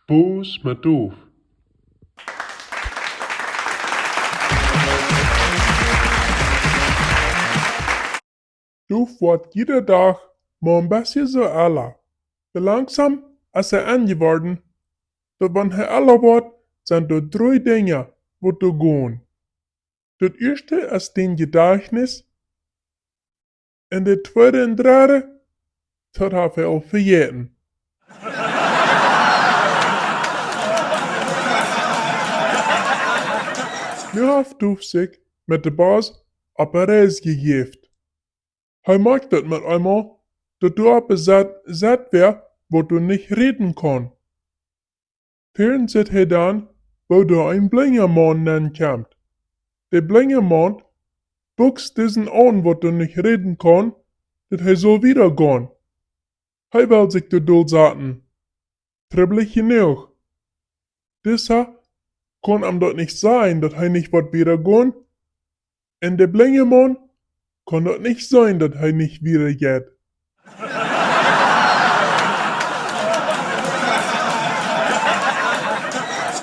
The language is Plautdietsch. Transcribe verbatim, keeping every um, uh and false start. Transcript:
Booz met Doof. Doof woat jieda Dach mau een bät soo ella. Soo langsom es hee enjeworden, daut wan hee ella woat, sent doa dree Dinja, waut doa gonen. Daut ieeschte es dien Jedajchtnis, un daut tweede un dredde, daut haft hee aul vejäten. Nu haft Doof sikj met de Bos opp ne Reis jejäft. Hee moakjt daut met eemol, daut doa opp de Sett, Sett wäa, waut doa nich räden kaun. Väaren sitt hee dan, woo doa een blinja Maun nenkjemt. De blinja Maun bukst disen aun, waut doa nich räden kaun, daut hee saul wieda gonen. Hee well sikj doa dol saten. Trubblich jenuach. Disa kaun am daut nich sajen, daut hee nich woat wieda gonen, un de blinja Maun kaun daut nich seenen, daut hee nich wieda jeit.